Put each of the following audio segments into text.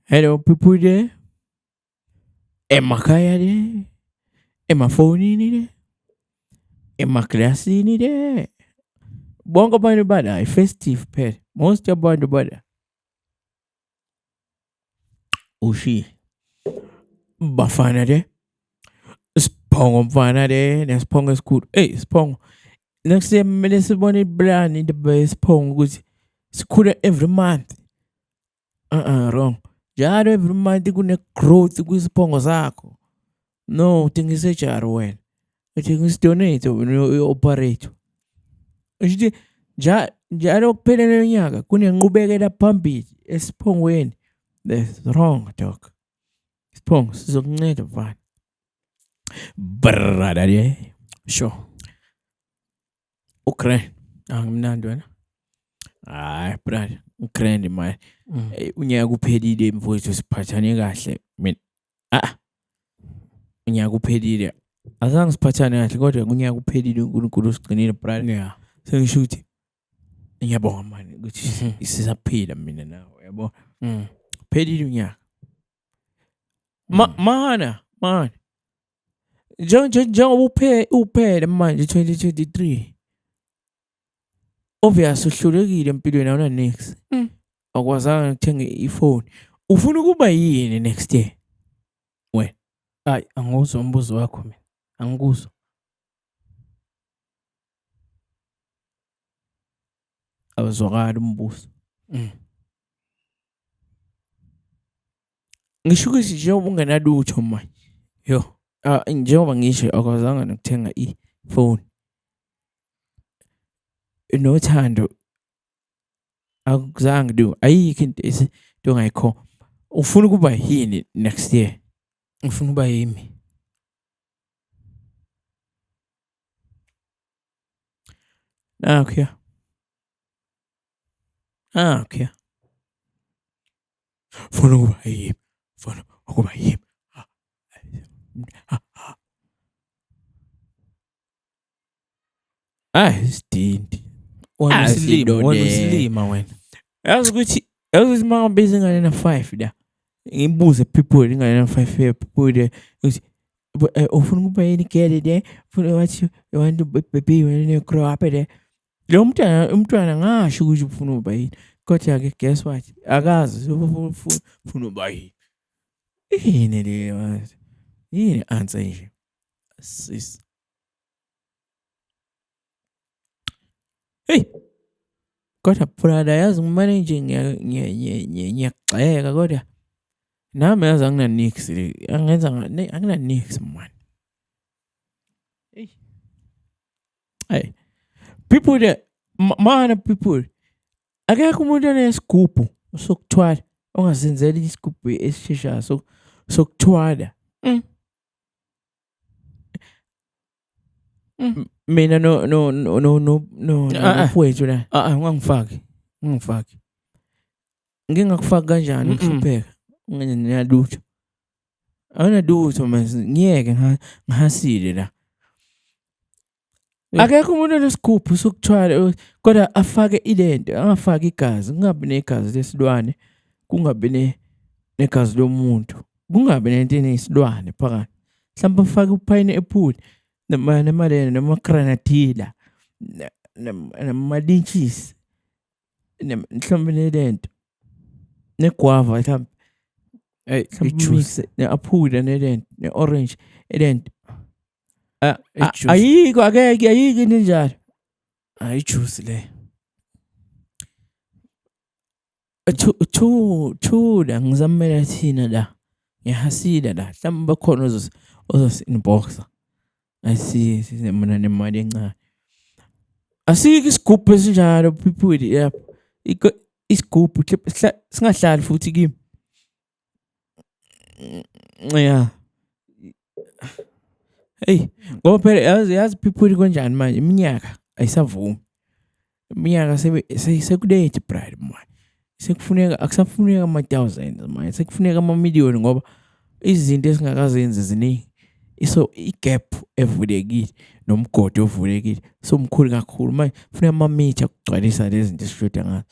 Hello people there. Emakhaya le. Emafonini le. Emaklasini le. Bonke abantu bala i-festive phela. Most abantu bala. Ushiye. Bafana le. Siphongo mfana le, nesiphongo esikhulu. Hey, siphongo. Next year kumele sibone iplani indaba yesiphongo ukuthi sikhule every month. Uh-uh, wrong. Njalo every month kune growth kwisiphongo sakho. No, udinga isurgery wena. Udinga isidonate wena uyo-operate. Usho njalo kuphelele unyaka kunenqubekela phambili esiphongweni. That's wrong, dog. Isiphongo sizokunceda mfana. Brother, yeah. Sure. Ugrand. Angimnandi wena. Hayi brother, ugrand man. Unyaka uphelile mfowethu siphathane kahle mina. Ah. Unyaka uphelile. Azange siphathane kahle kodwa unyaka uphelile uNkulunkulu usigcinile brother. Yeah. Sengisho ukuthi ngiyabonga mani ukuthi sisaphila mina nawe yabo. Phelile unyaka. Mana, mana. Njengoba uphele manje 2023. Obvious uhlulekile empilweni awuna next. Awukwazanga ukuthenga ifoni. Ufuna ukuba yini next year? Wena. Hayi, angikuzwa umbuzo wakho mina. Angikuzwa. Awuzwakali umbuzo. Ngisho ukuthi njengoba ungenalutho manje. Yo. Ah, njengoba ngisho akwazanga nokuthenga ifoni. Nothando akuzange do ayikho into into ongayikho. Ufuna ukuba yini next year? Ngifuna ukuba yimi. Nakho. Nakho. Funa ukuba yimi. Funa ukuba yimi. Hayi sidindi. Wena usilima, wena usilima wena. Yazi ukuthi uma ngabiza ingane na 5 la. Ngibuze people ingane na 5 year people ukuthi ufuna ukuba yini girl le? Ufuna what you want to be when you grow up le. Lo mntwana ngasho ukuthi ufuna ukuba yini. Kodwa ke guess what? Akazi ufuna ukuba yini. Yini le manje? Yini answer nje? Sis. Hey. Kodwa brother yazi ngimane nje ngiyagxeka kodwa nami yazi angina nix angenza angina nix man. Hey. Hey. People there mana people akekho umuntu onesigubhu sokuthwala ongasenzela isigubhu esisheshayo sokuthwala. Mina no no no no no no mfowethu la. Ah, ungangifaki. Ungangifaki. Ngingakufaki kanjani ukuhlupheka? Ungenalutho. Awunalutho manje ngiyeke ngihasile la. Akekho umuntu onesigubhu sokuthwala kodwa afake ilento, angafaki igazi, kungabi negazi lesilwane, kungabi negazi lomuntu, kungabi nento enesilwane phakathi. Mhlawumbe afake u-pineapple noma noma noma granadilla namalintshisi mhlawumbe nelento negwava mhlawumbe. Hey, i-juice ne-aphula nelento ne-orange elento. Ayikho akeke ayikho into enjalo. Hayi juice le. Thula ngizamela thina la. Ngiyahasila la. Mhlawumbe bakhona ozosi inboxa. Ayisizi mina nemali encane. Asikho isigubhu esinjalo people lapho. Isigubhu singahlali futhi kimi. Yeah. Hey, ngoba phela yazi people konjani manje iminyaka ayisavumi. Iminyaka sekulate brother man. Sekufuneka akusafuneka ama thousands manje, sekufuneka ama million ngoba izinto esingakazenzi ziningi. So i-gap evulekile nomgodi ovulekile so mkhulu kakhulu manje kufuneka ama meter ukugcwalisa lezi zinto esishoda ngazo.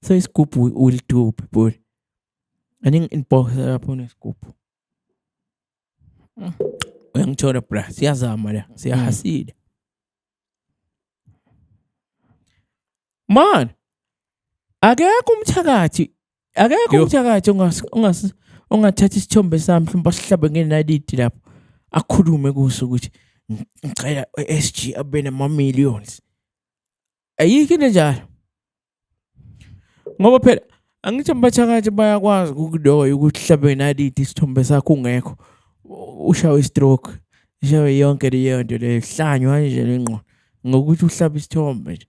So isigubhu will do people. Aningi-inbox lapho nesigubhu. Uyangithola bra, siyazama la, siyahasila. Man, akekho umthakathi, akekho Yo. umthakathi ongas ongas ongathatha isithombe sami mhlawumbe asihlabe ngenaliti lapho akhulume kuso ukuthi ngicela SG abe nama millions. Ayikho into enjalo. Ngoba phela angithi abathakathi bayakwazi ukukuloya ukuthi hlabe naliti isithombe sakho ungekho ushawe i-stroke ushawe yonke leyo nto leyo hlanywa nje lengqondo ngokuthi uhlabe isithombe nje.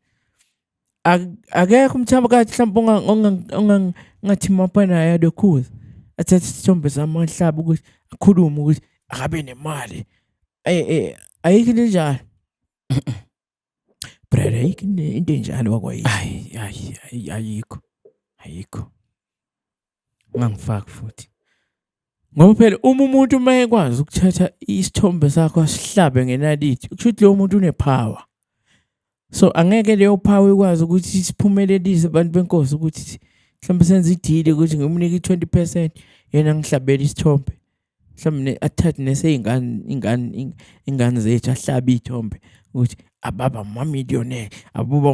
Akekho umthakathi mhlawumbe ongathi mapha naye alokhuza athathe isithombe sami ahlabe ukuthi akhulume ukuthi akabe nemali. Ayikho into enjalo. Brother, ayikho into enjalo wakwayini. Hayi hayi hayi ayikho. Ayikho. Ungangifaki futhi. Ngoba phela uma umuntu uma ekwazi ukuthatha isithombe sakho asihlabe ngenaliti, kusho ukuthi lowo muntu unepower. So angeke leyo power ikwazi ukuthi siphumelelise abantu benkosi ukuthi mhlawumbe senze idili ukuthi ngimnike i-20% yena ngihlabele isithombe. Mhlawumbe athathe neseyingane ingane ingane zethu ahlabe iy'thombe ukuthi ababa ama-millionaire abuba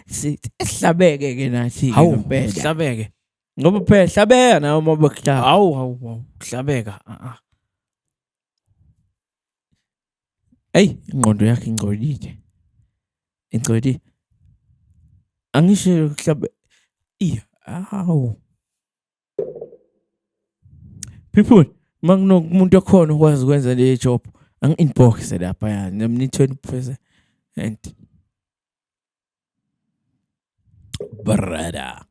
sihlabeke ke nathi Hawu, sihlabeke. Ngoba phela hlabeka nawe uma bekuhlaba. Hawu hawu hawu, hlabeka. Ah ah. Ey, ingqondo yakhe ingcolile. Ingcolile. Angisho kuhlabe. Iya, hawu. People, makunomuntu okhona okwazi ukwenza le job, angi-inbox lapha ya, namni 20%. Brother.